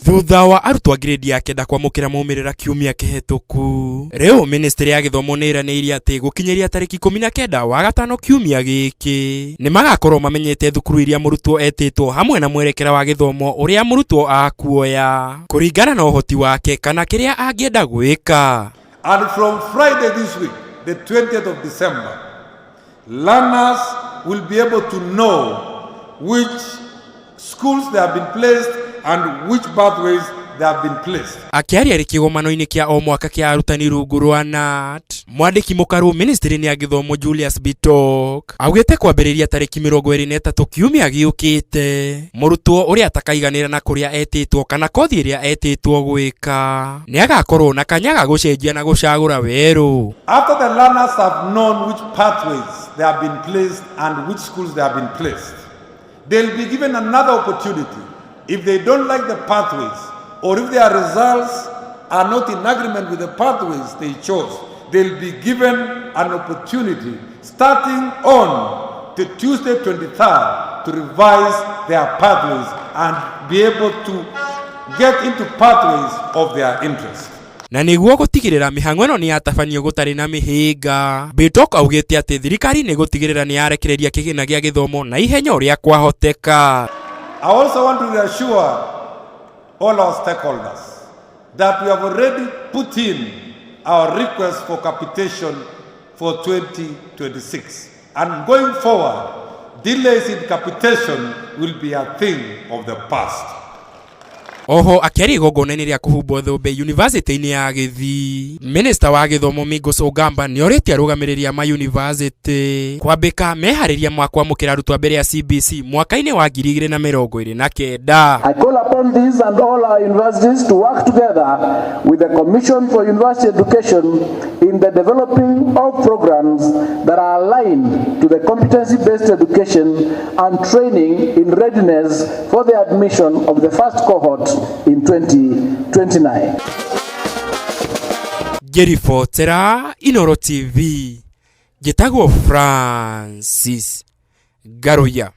Thutha wa arutwo a grade ya kenda kwamũkĩra maumĩrĩra kiumia kĩhetũku, rĩu ministry ya gĩthomo nĩ ĩranĩirie atĩ gũkinyĩria tarĩki 19 wa gatano kiumia gĩkĩ nĩ magakorwo mamenyete thukuru iria mũrutwo etĩtwo hamwe na mwerekera wa gĩthomo ũrĩa mũrutwo akuoya kũringana na ũhoti wake kana kĩrĩa angĩenda gwĩka. And from Friday this week, the 20th of December, learners will be able to know which schools they have been placed and which pathways they have been placed. Akĩaria arĩ kĩgomano-inĩ kĩa o mwaka kĩa arutani rungu rwa KNUT, mwandĩki mũkaru ministry-inĩ ya gĩthomo Julius Bitok augĩte kwambĩrĩria tarĩki 23 kiumia gĩũkĩte mũrutwo ũrĩa atakaiganĩra na kũrĩa etĩtwo kana kothi ĩrĩa etĩtwo gwĩka nĩ agakorwo na kanya ga gũcenjia na gũcagũra werũ. After the learners have known which pathways they have been placed and which schools they have been placed, they'll be given another opportunity. If they don't like the pathways or if their results are not in agreement with the pathways they chose, they'll be given an opportunity starting on the Tuesday 23rd to revise their pathways and be able to get into pathways of their interest. Na nĩguo gũtigĩrĩra mĩhang'o ĩno nĩ yatabanio gũtarĩ na mĩhĩnga, Bitok augĩte atĩ thirikari nĩ gũtigĩrĩra nĩ yarekereria kĩgĩna gĩa gĩthomo na ihenya ũrĩa kwahoteka. I also want to reassure all our stakeholders that we have already put in our request for capitation for 2026. And going forward, delays in capitation will be a thing of the past. Oho akĩaria igongona-inĩ rĩa kũhumbwo thũmbĩ yunivasĩtĩ-inĩ ya Gĩthii, minista wa gĩthomo Migos Ogamba nĩ orĩtie arũgamĩrĩri a mayunivasĩtĩ kwambĩka meharĩria ma kwamũkĩra arutwo a mbere ya CBC mwaka-inĩ wa 2029. I call upon these and all our universities to work together with the Commission for University Education in the developing of programs that are aligned to the competency-based education and training in readiness for the admission of the first cohort in 2029. Ngĩribotera Inoro TV, njĩtagwo Francis Ngaruiya.